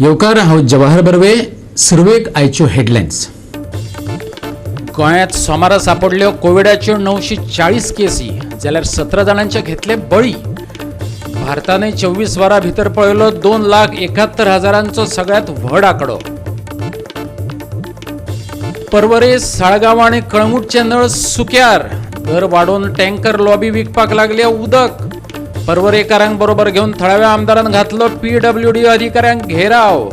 येवकार, हांव जवाहर बर्वे. सुरवेक आयच्यो हेडलायन्स. गोंयांत सोमारा सापडल्यो कोविडाच्यो 940 केसी, जाल्यार 17 जाणांचे घेतले बळी. भारताने 24 वरां भितर पळयलो 2,71,000 सगळ्यात व्हड आंकडो. पर्वरे, साळगांव आनी कळंगूटचे नळ सुक्यार. दर वाडोवन टँकर लॉबी विकपाक लागले उदक. पर्वरेकारांक बरोबर घेवन थळाव्या आमदारान घातलो पीडब्ल्यूडी अधिकाऱ्यांक घेराव.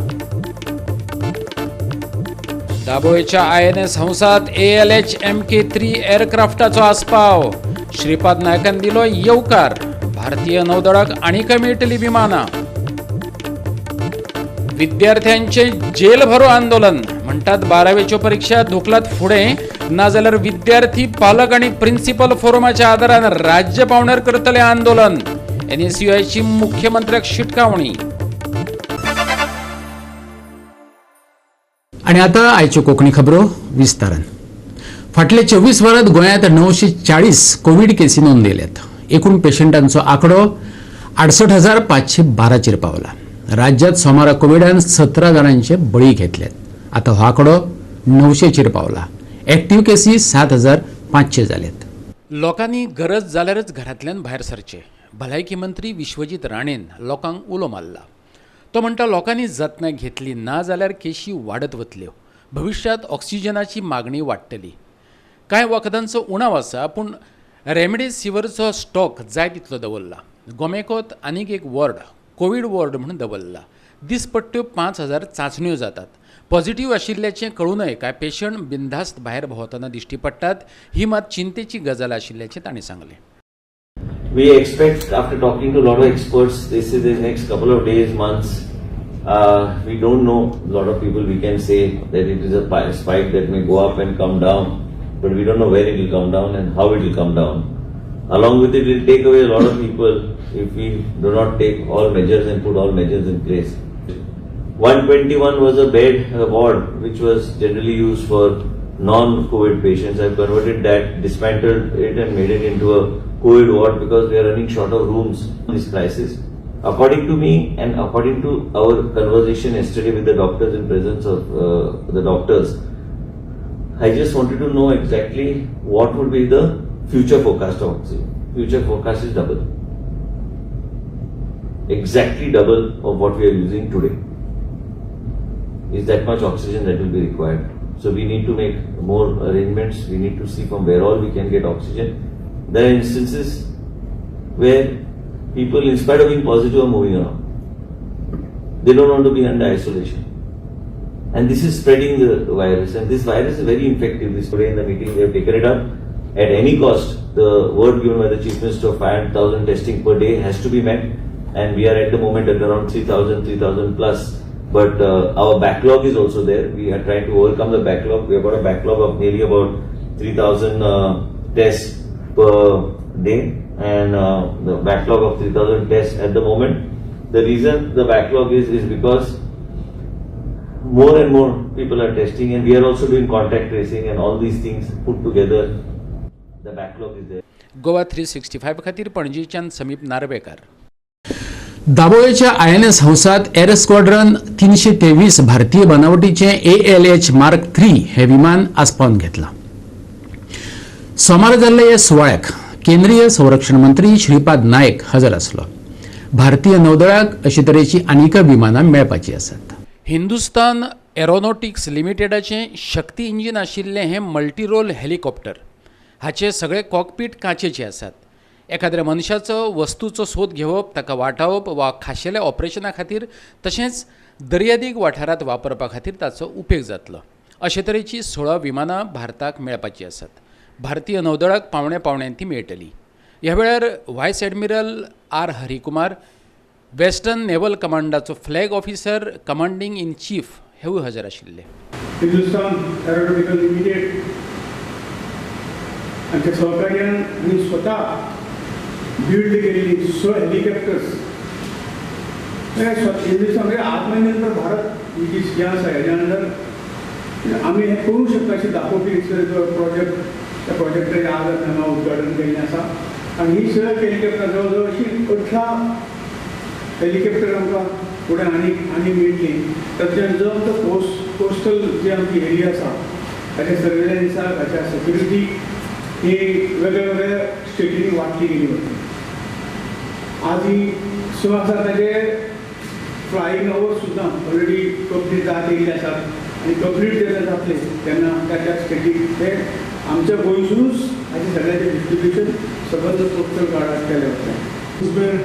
दाबोळेच्या INS हंसात ALH MK 3 एअरक्राफ्टाचो आस्पाव. श्रीपाद नायकान दिलो येवकार. भारतीय नौदळाक आनीकय मेळटली विमानां. विद्यार्थ्यांचे जेल भरो आंदोलन. म्हणटात 12वेच्यो परीक्षा धुकलात फुडें, नाजाल्यार विद्यार्थी, पालक आनी प्रिन्सिपल फोरमाच्या आदारान राज्य पावंड्यार करतले आंदोलन. एनएसयूआयची मुख्यमंत्र्याक शिटकावणी. आणि आता आयच्यो कोंकणी खबरो विस्तारान. फाटले 24 वरांत गोंयांत 940 कोवीड केसी नोंदयल्यात. एकूण पेशंटांचो आंकडो 68,512चेर पावला. राज्यात सोमारा कोविडान 17 जाणांचे बळी घेतल्यात. आता हो आंकडो 900चेर पावला. एक्टिव्ह केसी 7,500 जाल्यात. लोकांनी गरज जाल्यारच घरांतल्यान भायर सरचें. भलायकी मंत्री विश्वजीत राणेन लोकांक उलो मारला. तो म्हणटा लोकांनी जतनाय घेतली ना जाल्यार केशी वाडत वतल्यो. भविश्यांत ऑक्सिजनाची मागणी वाडटली. कांय वखदांचो उणाव आसा, पूण रेमडेसिवीरचो स्टॉक जाय तितलो दवरला. गोमेकोत आनीक एक वॉर्ड कोवीड वॉर्ड म्हूण दवरला. दिसपट्ट्यो 5,000 चांचण्यो जातात. पॉझिटिव्ह आशिल्ल्याचें कळूनय कांय पेशंट बिनधास्त भायर भोंवतना दिश्टी पडटात, ही मात चिंतेची गजाल आशिल्ल्याचें तांणी सांगलें. We expect, after talking to a lot of experts, this is the next couple of days, months. We don't know. A lot of people, we can say that it is a spike that may go up and come down, but we don't know where it will come down and how it will come down. Along with it, it will take away a lot of people if we do not take all measures and put all measures in place. 121 was a bed, a ward, which was generally used for non-COVID patients. I've converted that, dismantled it and made it into a COVID ward because we are running short of rooms in this crisis. According to me and according to our conversation yesterday with the doctors in presence of the doctors, I just wanted to know exactly what would be the future forecast of oxygen. Future forecast is double. Exactly double of what we are using today. Is that much oxygen that will be required. So we need to make more arrangements. We need to see from where all we can get oxygen. There are instances where people, in spite of being positive, are moving around. They don't want to be under isolation. And this is spreading the virus. And this virus is very infective. This today in the meeting they have taken it up. At any cost, the word given by the Chief Minister of 500,000 testing per day has to be met. And we are at the moment at around 3,000 plus. But our backlog is also there. We are trying to overcome the backlog. We have got a backlog of nearly about 3,000 tests per day, and the backlog of 3,000 tests at the moment. The reason the backlog is because more and more people are testing, and we are also doing contact tracing and all these things put together. The backlog is there. Goa 365 खातीर पणजीच्यान समीप Narvekar. दाबोळेच्या INS हंसात air squadron 323 भारतीय बनावटीचे ALH mark 3 हे विमान आस्पावन घेतलां. सोमारा जाल्ल्या ह्या सुवाळ्याक केंद्रीय संरक्षण मंत्री श्रीपाद नायक हजर आसलो. भारतीय नौदळाक अशे तरेची आनीकय विमानां मेळपाची आसात. हिंदुस्तान एरोनॉटिक्स लिमिटेडाचें शक्ती इंजीन आशिल्लें हें मल्टीरोल हेलिकॉप्टर. हाचे सगळे कॉकपीट काचेचे आसात. एखाद्या मनशाचो, वस्तूचो सोद घेवप, ताका वाटावप वा खाशेल्या ऑपरेशना खातीर तशेंच दर्यादेग वाठारांत वापरपा खातीर ताचो उपेग जातलो. अशे तरेची 16 विमानां भारताक मेळपाची आसात. भारतीय नौदळाक पावण्या पावण्यान ती मेळटली. ह्या वेळार vice admiral R Harikumar, western naval कमांडाचो flag officer commanding in chief हेवूय हजर आशिल्ले. हिंदुस्तान एरोनॉटिकल लिमिटेड हांच्या सहकार्यान आनी स्वता बिल्ड केलेली 6 हेलिकॉप्टर्स हिंदुस्तान म्हणजे आत्मनिर्भर भारत ही जी हें आसा हेज्या अंडर आमी हें करूंक शकता अशें दाखोवपी जो प्रोजेक्ट, त्या प्रोजेक्टाचें आज हांगा उद्घाटन केल्लें आसा. आनी ही 6 हेलिकॉप्टर जवळ जवळ अशी 18 हेलिकॉप्टर आमकां फुडें आनी आनी मेळटली. तातूंतल्यान जो आमचो कोस्टल जी आमची एरिया आसा ताच्या सर्वेलन्साक, ताच्या सेक्युरिटी ही वेगळ्या वेगळ्या स्टेटींनी वांटली गेली वता. आज ही सो आसा ताजे फ्लायींग आवर्स सुद्दां ऑलरेडी कंप्लीट जात येयल्ले आसात आनी कंप्लीट जेन्ना जातले तेन्ना त्या त्या स्टेटीक ते आमच्या गोंयसुनूच हाचे सगळ्याचें डिस्ट्रिब्युशन सबंद कोस्टल गार्डाक केलें वता. Were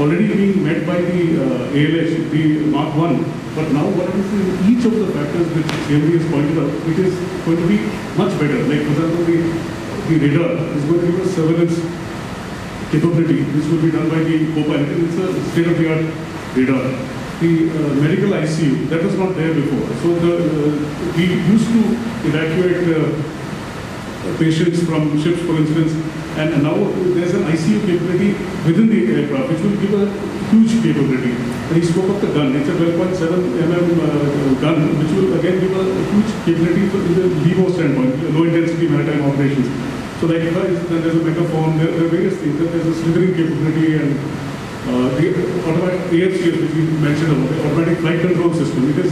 already being met by the ALH, the Mark 1, but now what it is, in each of the factors which CMD has pointed out, it is going to be much better. Like for example, the radar is going to give us surveillance capability, which will be done by the co-pilot. It's a state-of-the-art radar. The medical ICU, that was not there before. So we used to evacuate patients from ships, for instance, and now there's an ICU capability within the aircraft, which will give a huge capability. And he spoke of the gun. It's a 12.7 mm gun, which will again give a huge capability for the LEVO standpoint, low intensity maritime operations. So like then there's a megaphone, there are various things. Then there's a slithering capability and the automatic AFCS, which we mentioned about, the automatic flight control system. It is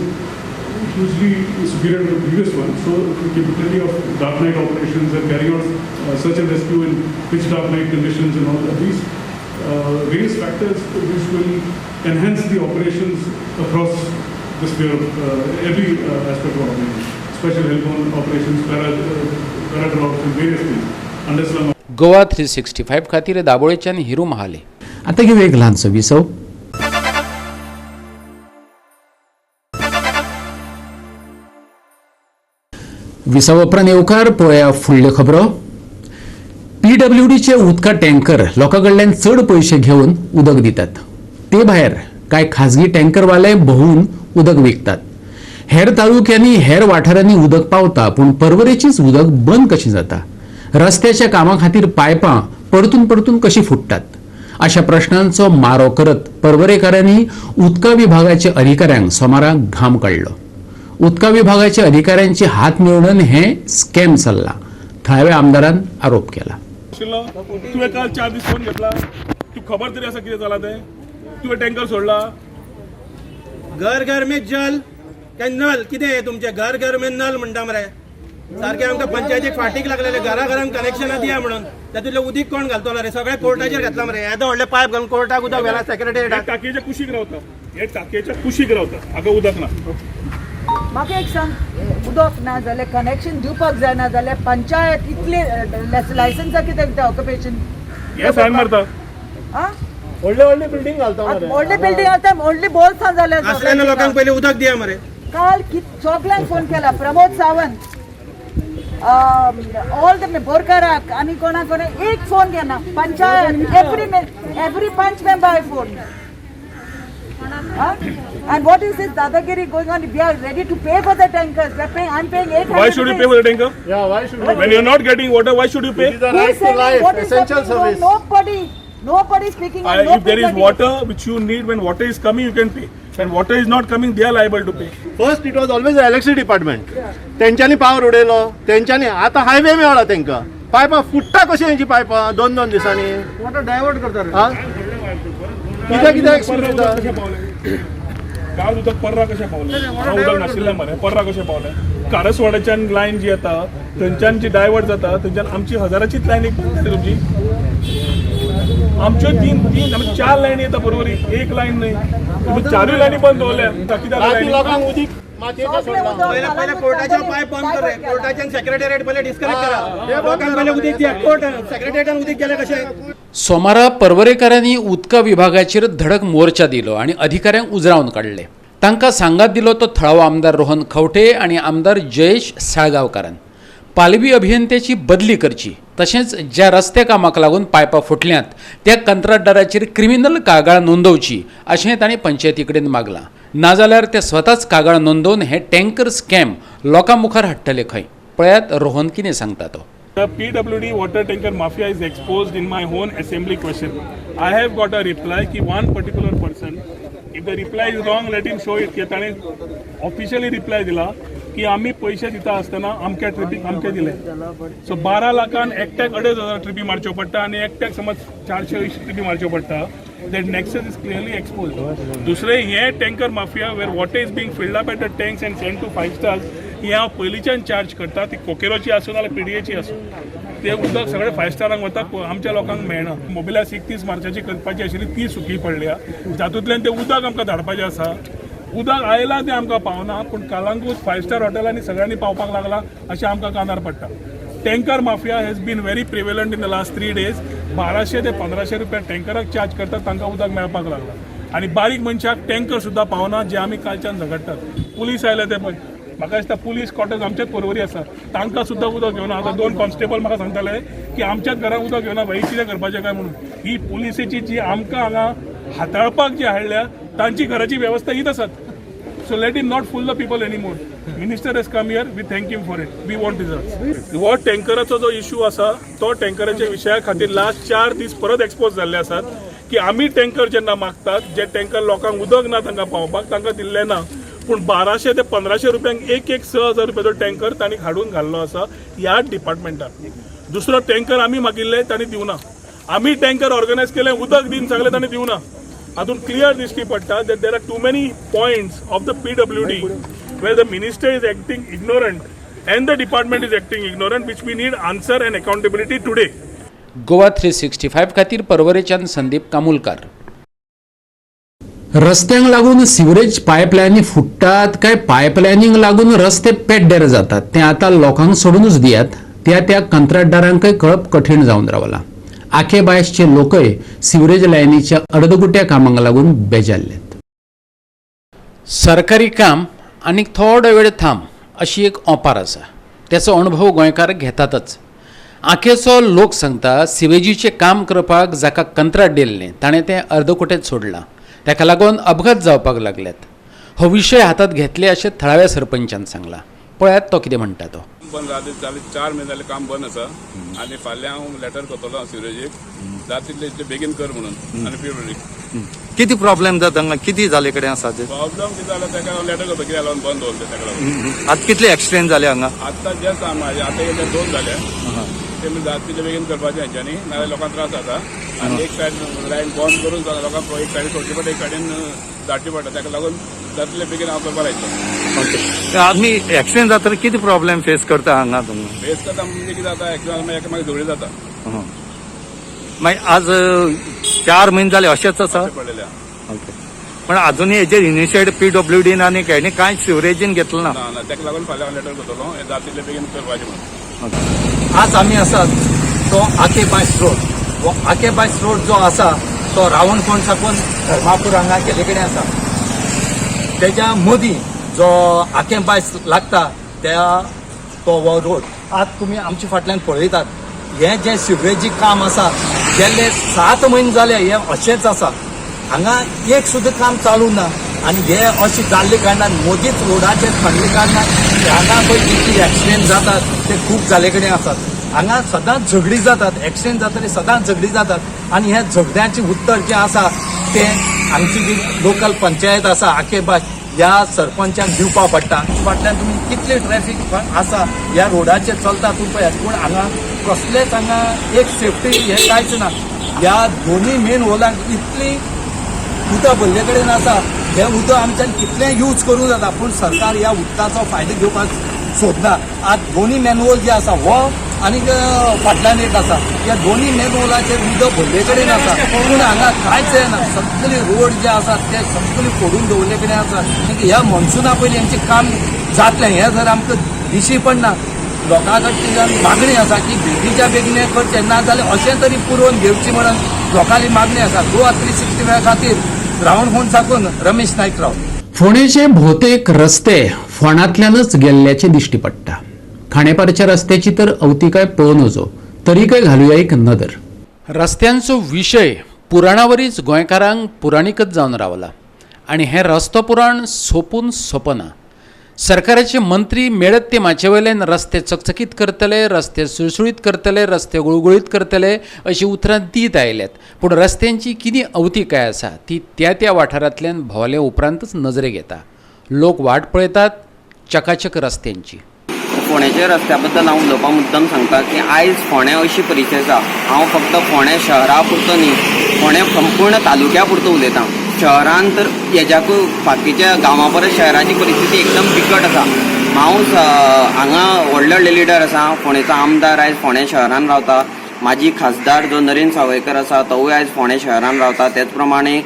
hugely superior to the previous one. So the capability of dark night operations and carrying out search and rescue in pitch dark night conditions and all of these various factors which will enhance the operations across the sphere of every aspect of operations, special help operations, para drops and various things. Underslung. Goa 365 खातीर दाबोळेच्यान हिरू महाले. आतां घेवया एक ल्हानसो विसव. विसव उपरांत येवकार पळोवया फुडल्यो खबरो. पीडब्ल्यूडीचे उदका टँकर लोकां कडल्यान चड पयशे घेवन उदक दितात. ते भायर कांय खाजगी टँकरवाले भोंवून उदक विकतात. हेर तालुक्यांनी हेर वाठारांनी उदक पावता, पूण पर्वरेचीच उदक बंद कशी जाता? रस्त्याच्या कामा खातीर पायपां परतून परतून कशी फुट्टात? अशा प्रश्नांचो मारो करत पर्वरेकारांनी उदका विभागाच्या अधिकाऱ्यांक सोमारा घाम काडलो. उदका विभागाच्या अधिकाऱ्यांची हात मेळोवन हे स्कॅम चल्ला, थळाव्या आमदारान आरोप केला. तुवें काल 4 दीस फोन घेतला, तूं खबर तरी आसा कितें जाला तें? तुवें टँकर सोडला. घर घर में जल काय नल कितें हें तुमचें? घर घर में नल म्हणटा मरे, सारकें आमकां पंचायतीक फाटीक लागलेले, घरा घरान कनेक्शनां दिया म्हणून. तातूंतलें उदीक कोण घालतलो रे? सगळें कोर्टाचेर घातलां मरे. येदो व्हडलें पायप घालून कोर्टाक उदक व्हेलां सेक्रेटरीटाक. टाकयेच्या कुशीक रावता, हे टाकयेच्या कुशीक रावता, हांगा उदक ना. म्हाका एक सांग, उदक ना जाल्यार कनेक्शन दिवपाक जायना जाल्यार पंचायत इतले लायसन्सां कित्याक दिता ऑक्युपेशन? हे सायन मारता. आं, व्हडले व्हडले बिल्डींग घालता, व्हडले बिल्डींग घालता, व्हडली बोल्सां जाल्या. आसल्यान लोकांक पयलीं उदक दिया मरे. काल सगल्यांक फोन केला, प्रमोद सावंत, ऑल the बोरकाराक आनी कोणा कोणाक एक फोन घेना. Panchayat every panch member I phone. And what is this dadagiri going on? We are ready to pay for the tankers. We are paying. I'm paying 800. Why should you pay for the tanker? Yeah, why should you? When you're not getting water, why should you pay? It is a Who right is to saying life, what is essential happening? service. Nobody speaking. And If there is water which you need, when water is coming, you can pay. When water is not coming, they are liable to pay. First, it was always the electricity department. तेंच्यांनी power उडयलो, तेंच्यांनी आतां highway मेळ्ळा तेंकां. पायपां फुट्टा कशी तेंची पायपां 2-2 दिसांनी. वॉटर डायवर्ट करता. कित्याक कित्याक एक्सक्यूज दिता? काल उदक पर्रा कशें पावलें? उदक नाशिल्लें मरे, पर्रा कशें पावलें? कारसवाड्याच्यान लायन जी येता थंयच्यान जी डायवर्ट जाता थंयच्यान आमची हजाराचीच लायन एक बंद जाली तुमची. आमच्यो 3 4 लायनी येता बरोबर, एक लायन न्हय. तुमी 4 लायनी बंद दवरल्या. कित्याक लोकांक उदीक पयले कोर्टाच्या पायप बंद कर रे. कोर्टाच्यान सेक्रेटरीएट पयले डिस्कनेक्ट करा. लोकांक पयले उदीक दिया. कोर्ट सेक्रेटरीएटान उदीक गेलें कशें? सोमारा पर्वरेकारांनी उदका विभागाचेर धडक मोर्चा दिलो आनी अधिकाऱ्यांक उजरावन काडले. तांकां सांगात दिलो तो थळावो आमदार रोहन खंवटे आनी आमदार जयेश साळगांवकारान. पालवी अभियंत्याची बदली करची, तशेंच ज्या रस्त्या कामाक लागून पायपां फुटल्यांत त्या कंत्राटदाराचेर क्रिमिनल कागाळ नोंदोवची अशें तांणी पंचायती कडेन मागलां. नाजाल्यार ते स्वताच कागाळ नोंदोवन हे टँकर स्कॅम लोकां मुखार हाडटले खंय. पळयात रोहन कितें सांगता तो. The PWD water tanker mafia is exposed in my own assembly question. I have got a reply ki one particular person, if the reply is wrong, let him show it. की ताणें ऑफिशियली रिप्लाय दिला की आमी पयशे दिता आसतना अमक्या ट्रिपीक अमके दिले. सो 12 लाखान एकट्याक 2,500 ट्रिपी मारच्यो पडटा आनी एकट्याक समज 480 ट्रिपी मारच्यो पडटा. That nexus is clearly exposed. दुसरें हें tanker mafia where water is being filled up at the tanks and send to Five Stars, हें हांव पयलींच्यान चार्ज करता. ती कोकेरोची आसूं नाल्यार पीडीएची आसूं, ते उदक सगळें फायव स्टारांक वता, आमच्या लोकांक मेळना. मोबिलायज 31 मार्चाची करपाची आशिल्ली, ती सुकी पडल्या. जातूंतल्यान तें उदक आमकां धाडपाचें आसा. उदक आयलां तें आमकां पावना, पूण कलंगूट फायव स्टार हॉटेलांनी सगळ्यांनी पावपाक लागला अशें आमकां कानार पडटा. Tanker mafia has been very prevalent in the last 3 days. 1200 ते 1500 रुपया टँकराक चार्ज करतात, तांकां उदक मेळपाक लागला आनी बारीक मनशाक टँकर सुद्दां पावना, जे आमी कालच्यान झगडटात. पुलीस आयले ते पळय, म्हाका दिसता पुलीस क्वॉर्टर्स आमच्याच पर्वरी आसा, तांकां सुद्दां उदक घेवना. आतां दोन कॉन्स्टेबल म्हाका सांगताले की आमच्याच घरांत उदक घेवना भाई, कितें करपाचें काय म्हणून. ही पुलिसेची जी आमकां हांगा हाताळपाक जी हाडल्या, तांची घराची वेवस्था हीच आसात. So let him not fool the people anymore. Minister has come here, we thank him for it. We want results. हो टँकराचो जो इशू आसा, तो टँकराच्या विशया खातीर लास्ट 4 दीस परत एक्सपोज जाल्ले आसात की आमी टँकर जेन्ना मागतात, जे टँकर लोकांक उदक ना तांकां पावपाक, तांकां दिल्ले ना, पूण 1200 ते 1500 रुपयांक एक एक 6000 रुपयाचो टँकर तांणी हाडून घाल्लो आसा ह्या डिपार्टमेंटान. दुसरो टँकर आमी मागिल्ले, तांणी दिवना. आमी टँकर ऑर्गनायज केले, उदक दिन सांगले, तांणी दिवना. हातून क्लियर दिश्टी पडटा that there are too many points of the PWD where the minister is acting ignorant and the department is acting ignorant, which we need answer and accountability today. Goa 365 खातीर पर्वरेच्यान संदीप कामुलकार. रस्त्यांक लागून सिवरेज पायपलायनी फुट्टात काय पायपलायनींक लागून रस्ते पेड्डेर जातात, तें आतां लोकांक सोडूनच दियात. त्या त्या कंत्राटदारांकय कळप कठीण जावन रावलां. आखे बायसचे लोकय सिवरेज लायनीच्या अर्दकुट्या कामांक लागून बेजारल्यात. सरकारी काम आनीक थोडो वेळ थांब अशी एक ओपार आसा, त्याचो अणभव गोंयकार घेतातच. आखेचो लोक सांगता, सिवेजीचें काम करपाक जाका कंत्राट दिल्लें ताणें तें अर्दकुटेंच सोडलां. ताका लागून अपघात जावपाक लागल्यात. हो विशय हातात घेतले अशें थळाव्या सरपंचान सांगलां. पळयात तो कितें म्हणटा तो. बंद जालें, जालें, 4 म्हयने जाले काम बंद आसा आनी फाल्यां हांव लेटर करतलो सिवरेजीक, जाता तितले इतले बेगीन कर म्हणून आनी पीडब्ल्यूडी. किती प्रॉब्लेम जाता हांगा? किती जाले कडेन आसा ते? प्रॉब्लेम कितें जाला, ताका हांव लेटर करता, कित्याक लागून बंद दवरलें ताका लागून. आतां कितले एक्सिडेंट जाले हांगा? आतां जस्ट आतां येयले दोन जाले. ते म्हणजे जाता तितले बेगीन करपाचें हेंच्यांनी, नाजाल्यार लोकांक त्रास जाता आनी एक सायड लायन बंद करून लोकांक एक सायडीन सोडची पडटा, एक सायडीन धाडची पडटा. ताका लागून जाता तितले बेगीन हांव करपाक लायतलो. ओके, आमी एक्सिडेंट जाता किती प्रॉब्लेम फेस करता हांगा तुमी? फेस करता म्हणजे कितें जाता, एक्सिडेंट एकामेकाक झगडी जाता. मागीर आज 4 म्हयने जाले अशेंच आसा? अशें पडलेलें आहा. ओके, पण अजूनही हेजेर इनिशिएट पीडब्ल्यूडीन आनी हेणी कांय सिवरेजीन घेतलं ना? ना ना, ताका लागून फाल्यां हांव लेटर करतलो, हें जाता तितले बेगीन करपाचें म्हणून. आज आमी आसात तो आके बायस रोड. हो आके बायस रोड जो आसा तो रावणफोंड साकून धर्मापूर हांगा गेले कडेन आसा. तेज्या मदीं जो आके बायस लागता त्या तो हो रोड. आज तुमी आमच्या फाटल्यान पळयतात, हें जें सिवरेजी काम आसा, गेल्ले 7 म्हयने जाले हें अशेंच आसा. हांगा एक सुद्दां काम चालू ना आनी हे अशें जाल्ले कारणान, मदींच रोडाचेर खणले कारणान हांगा पळय जितली एक्सिडेंट जातात ते खूब जाले कडेन आसात. हांगा सदांच झगडी जातात, एक्सिडेंट जातकीर सदांच झगडी जातात आनी ह्या झगड्यांचें उत्तर जें आसा तें हांगची जी लोकल पंचायत आसा आकेबाय ह्या सरपंचाक दिवपाक पडटा. फाटल्यान तुमी कितली ट्रॅफिक आसा ह्या रोडाचेर चलता तूं पळयात, पूण हांगा कसलेच हांगा एक सेफ्टी हें कांयच ना. ह्या दोनूय मेन होलांक इतली उदक भरले कडेन आसा. हें उदक आमच्यान कितलें यूज करूं जाता, पूण सरकार ह्या उदकाचो फायदो घेवपाक सोदना. आज दोनूय मॅनहोल जे आसा, हो आनीक फाटल्यान एक आसा, ह्या दोनूय मॅनहोलाचेर उदक भरले कडेन आसा, पूण हांगा कांयच येना. सगळे रोड जे आसात ते सगळे फोडून दवरले कडेन आसा. आनी ह्या मॉन्सुना पयलीं हेंचें काम जातलें हें जर आमकां दिशी पडना. लोकां कडल्यान मागणी आसा की बेगीच्या बेगीन हें करचें, ना जाल्यार अशें तरी पुरोवन घेवची म्हणून लोकांली मागणी आसा. गोवा 365 खातीर रावणफोंड साकून रमेश नायक राव. फोंडेचे भोवतेक रस्ते फोंडांतल्यानच गेल्ल्याचे दिश्टी पडटा. खांडेपारच्या रस्त्याची तर अवतिकाय पळोवं नजो, तरीकय घालुया एक नदर. रस्त्यांचो विशय पुराणावरीच गोंयकारांक पुराणीकच जावन रावला आनी हें रस्तो पुराण सोंपून सोंपना. सरकाराचे मंत्री मेळत ते माचये वयल्यान रस्ते चकचकीत करतले, रस्ते सुळसुळीत करतले, रस्ते गुळगुळीत करतले अशी उतरां दीत आयल्यात, पूण रस्त्यांची कितें अवतिकाय आसा ती त्या त्या वाठारांतल्यान भोंवले उपरांतच नजरेक येता. लोक वाट पळयतात चकाचक रस्त्यांची. फोंडेच्या रस्त्या बद्दल हांव उलोवपा मुद्दम सांगता की आयज फोंड्या अशी परिस्थिती आसा. हांव फक्त फोंड्या शहरा पुरतो न्ही, फोंड्या संपूर्ण तालुक्या पुरतो उलयता. शहरान तर हेज्याकूय बाकीच्या गांवां परस शहराची परिस्थिती एकदम बिकट आसा. हांव हांगा व्हडले व्हडले लिडर आसा, फोंडेचो आमदार आयज फोंड्या शहरान रावता, माजी खासदार जो नरेंद्र सावयकर आसा तोवूय आयज फोंड्या शहरान रावता. तेच प्रमाणे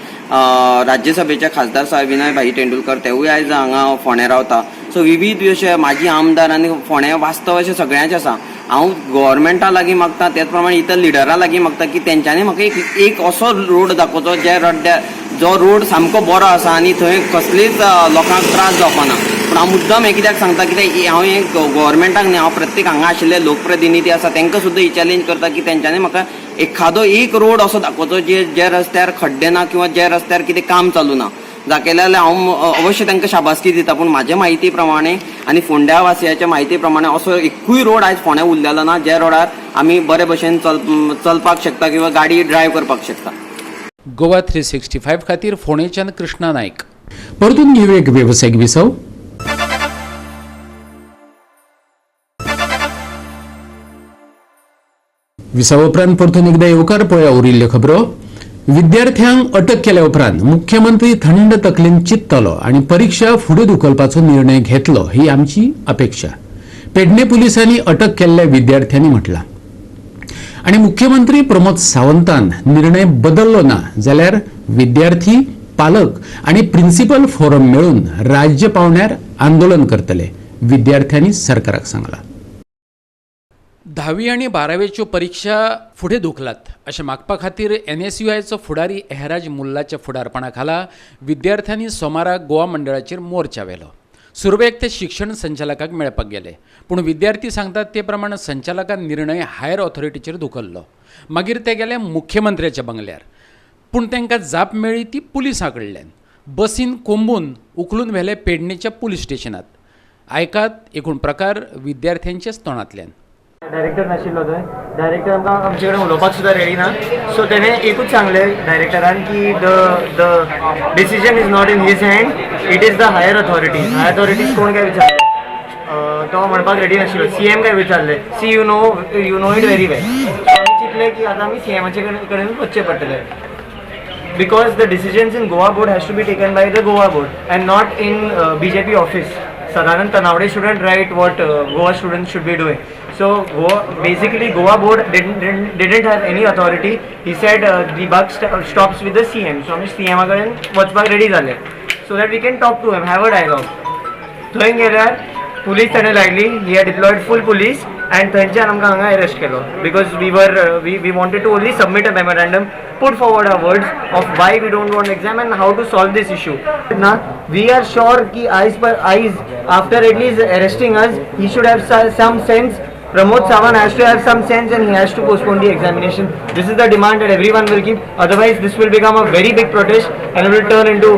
राज्यसभेचे खासदार साहेब विनय भाई तेंडुलकर तेवूय आयज हांगा फोंड्या रावता. सो विविध अशे माजी आमदार आनी फोंड्या वास्तव अशें सगळ्यांचें आसा. हांव गोवोरमेंटा लागीं मागता, तेच प्रमाणे इतर लिडरां लागीं मागता की तेंच्यांनी म्हाका एक एक असो रोड दाखोवचो जे रड्ड्या जो रोड सामको बरो आसा आनी थंय कसलीच लोकांक त्रास जावपा ना. पूण हांव मुद्दम हें कित्याक सांगता, कित्याक हांव हें गोवोरमेंटाक न्ही, हांव प्रत्येक हांगा आशिल्ले लोकप्रतिनिधी आसा तांकां सुद्दां ही चॅलेंज करता की तेंच्यांनी म्हाका एखादो एक रोड असो दाखोवचो जे जे रस्त्यार खड्डे ना किंवा जे रस्त्यार कितें काम चालू ना. दाखयलें जाल्यार हांव अवश्य तांकां शाबासकी दिता. पूण म्हाजे म्हायती प्रमाणे आनी फोंड्या वासियाच्या म्हायती प्रमाणे असो एकूय रोड आयज फोंड्या उरलेलो ना ज्या रोडार आमी बरे भशेन चलपाक शकता किंवा गाडी ड्रायव करपाक शकता. गोवा 365 खातीर फोंडेच्यान कृष्णा नायक. परतून घेऊ एक वेवसायीक विसव. विसवा उपरांत परतून एकदा येवकार. पळया उरिल्ल्यो खबरो. विद्यार्थ्यांक अटक केल्या उपरांत मुख्यमंत्री थंड तकलेन चिंततलो आनी परिक्षा फुडें धुकलपाचो निर्णय घेतलो ही आमची अपेक्षा, पेडणे पुलिसांनी अटक केल्ल्या विद्यार्थ्यांनी म्हटलां. आनी मुख्यमंत्री प्रमोद सावंतान निर्णय बदललो ना जाल्यार विद्यार्थी, पालक आनी प्रिन्सिपल फोरम मेळून राज्य पावंड्यार आंदोलन करतले, विद्यार्थ्यांनी सरकाराक सांगलां. 10वी आनी 12वेच्यो परिक्षा फुडें धुकलात अशें मागपा खातीर एनएसयूआयचो फुडारी एहराज मुल्लाच्या फुडारपणा खाला विद्यार्थ्यांनी सोमाराक गोवा मंडळाचेर मोर्चा व्हेलो. सुरवेक ते शिक्षण संचालकाक मेळपाक गेले, पूण विद्यार्थी सांगतात ते प्रमाण संचालकान निर्णय हायर ऑथॉरिटीचेर धुकल्लो. मागीर ते गेले मुख्यमंत्र्याच्या बंगल्यार, पूण तांकां जाप मेळ्ळी ती पुलिसां कडल्यान. बसीन कोंबून उखलून व्हेले पेडणेच्या पुलीस स्टेशनात. आयकात एकूण प्रकार विद्यार्थ्यांच्याच तोंडांतल्यान. डायरेक्टर नाशिल्लो थंय, डायरेक्टर आमकां आमचे कडेन उलोवपाक सुद्दां रेडी ना. सो तेणें एकूच सांगलें डायरेक्टरान की the the decision is not in his hand, it is the higher authorities. Higher authorities कोण काय विचारलें, तो म्हणपाक रेडी नाशिल्लो. सी एम काय विचारलें, see you know it very well. So आमी चिंतलें की आतां आमी सी एमाचे कडेन वचचें पडटलें, because the decisions in Goa board has to be taken by the Goa board and not in BJP office. Sadanand Tanavade shouldn't write what Goa students should be doing. So Goa, basically Goa board didn't have any authority. He said the buck stops with the CM. So आमी CM कडेन वचपाक ready जाले, so that we can talk to him, have a dialogue. थंय गेल्यार police ताणें लायली, he had deployed full police and थंयच्यान आमकां हांगा अरेस्ट केलो, because we were we wanted to only submit a memorandum, put forward our words of why we don't want exam and how to solve this issue. ना we are sure की आयज after at least arresting us, he should have some sense. Pramod Sawant has to have some sense and he has to postpone the examination. This is the demand that everyone will keep. Otherwise, this will become a very big protest and it will turn into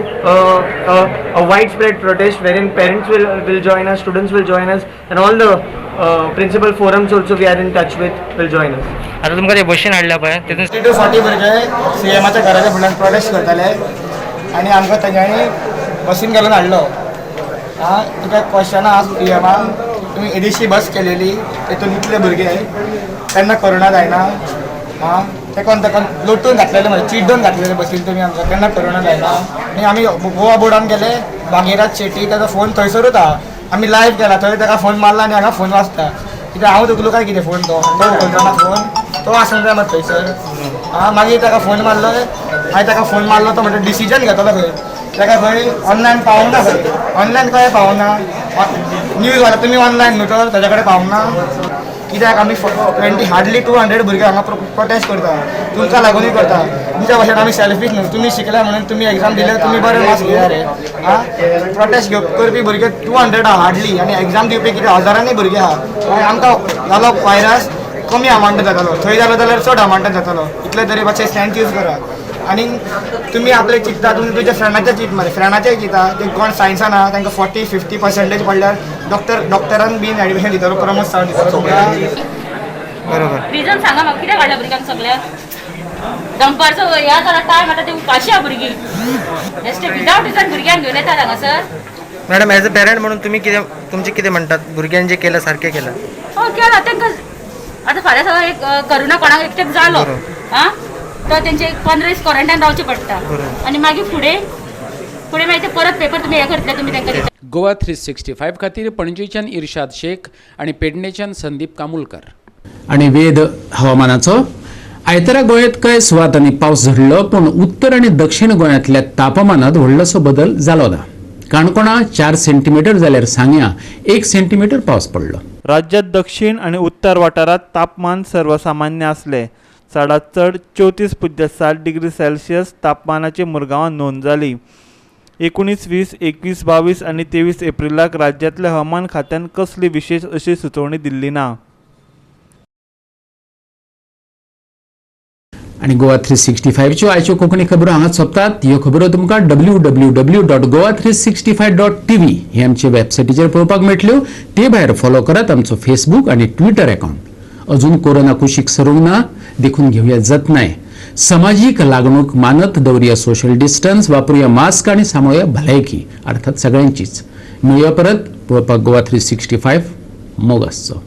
a widespread protest wherein parents will join us, students will join us, and all the principal forums also we are in touch with will join us. आता तुमकां ते बशीन हाडल्या पळय तितून 30 to 40 भुरगे सीएमाच्या घराच्या फुडल्यान प्रोटेस्ट करताले आनी आमकां तेंच्यांनी बसीन घालून हाडलो. आं, तुका क्वेश्चन आहा सीएमाक, तुमी एदीशी बस केलेली तेतून इतले भुरगे तेन्ना कोरोना जायना? आं, तेकोन तेकोन लोटून घातलेले मरे, चिड्डून घातलेले बसीन तुमी आमकां, केन्ना कोरोना जायना? आनी आमी गोवा बोर्डान गेले, भागीरथ शेटी ताजो फोन थंयसरूच आहा, आमी लायव्ह केला थंय ताका फोन मारला आनी हांगा फोन वाजता. कित्याक हांव उखलूं काय कितें फोन? तो तो उखलता ना फोन, तो आसूंक जाय मरे थंयसर. आं, मागीर ताका फोन मारलो, मागीर ताका फोन मारलो तो म्हणटा डिसिजन घेतलो खंय, ताका खंय ऑनलायन पावना, खंय ऑनलायन कशें पावना? न्यूज वाला तुमी ऑनलायन न्हू तर ताच्या कडेन पावना कित्याक? आमी 20 हार्डली 200 भुरगे हांगा प्रोटेस्ट करता, तुमकां लागूनय करता. तुमच्या भाशेन आमी सेल्फीश न्हू, तुमी शिकल्या म्हणून तुमी एग्जाम दिले, तुमी बरे मार्क्स घेया रे. आं, प्रोटेस्ट करपी भुरगे 200 आहा हार्डली आनी एग्जाम दिवपी कितें हजारांनी भुरगे आहा. आमकां जालो व्हायरस कमी अमावंटान जातालो, थंय जालो जाल्यार चड अमावंटान जातालो. इतले तरी मातशें सेन्स यूज करा. आनी तुमी आपले चिंतता, तुमी तुज्या फ्रेंडाचें चिंत मरे, फ्रेंडाचें चिंता ते कोण सायन्सान आहा तांकां 40-50 पर्संटेज पडल्यार डॉक्टरान बीन एडमिशन दितलो, प्रमोद सावंत दितलो तुमकां. बरोबर रिजन सांगा म्हाका, कित्याक हाडल्या भुरग्यांक सगळ्याक? दनपारचो ह्या जाला टायम आतां ते उपाशी आहा भुरगीं, बेश्टे विदावट रिजन भुरग्यांक घेवन येतात हांगासर. मॅडम, एज अ पेरंट म्हणून तुमी कितें, तुमचें कितें म्हणटात, भुरग्यांनी जें केलां सारकें केलां? हय, केलां तांकां. आतां फाल्यां सगळं एक करोना कोणाक एकट्याक जालो आं तर तेंचे 15 दीस क्वॉरंटायन रावचें पडटा आनी मागीर फुडें फुडें मागीर ते परत पेपर तुमी हें करतले, तुमी तांकां दिता. गोवा 365 खातीर पणजेच्यान इर्शाद शेख आनी पेडणेच्यान संदीप कामुलकर. आनी वेद हवामानाचो. आयतारा गोंयांत कांय सुवातांनी पावस झडलो, पूण उत्तर आनी दक्षिण गोंयांतल्या तापमानात व्हडलोसो बदल जालो ना. काणकोणा 4 सेंटीमिटर जाल्यार सांग्या 1 सेंटीमिटर पावस पडलो. राज्यात दक्षिण आनी उत्तर वाठारांत तापमान सर्वसामान्य आसलें. चडांत चड 34.7 डिग्री सेल्सियस तापमानाची मुरगांवां नोंद जाली. 19, 20, 21, 22 आनी 23 एप्रिलाक राज्यांतल्या हवामान खात्यान कसली विशेश अशी सुचोवणी दिल्ली ना. आनी गोवा 365च्यो आयच्यो कोंकणी खबरो हांगाच सोंपतात. ह्यो खबरो तुमकां www.goa365.tv हे आमचे वेबसायटीचेर पळोवपाक मेळटल्यो. ते भायर फॉलो करात आमचो फेसबूक आनी ट्विटर अकाउंट. अजून कोरोना कुशीक सरूंक ना, देखून घेवया जतनाय. समाजीक लागणूक मानत दवरुया सोशल डिस्टन्स, वापरुया मास्क आनी सांबाळुया भलायकी, अर्थात सगळ्यांचीच. मेळुया परत पळोवपाक गोवा 365. मोग आसचो.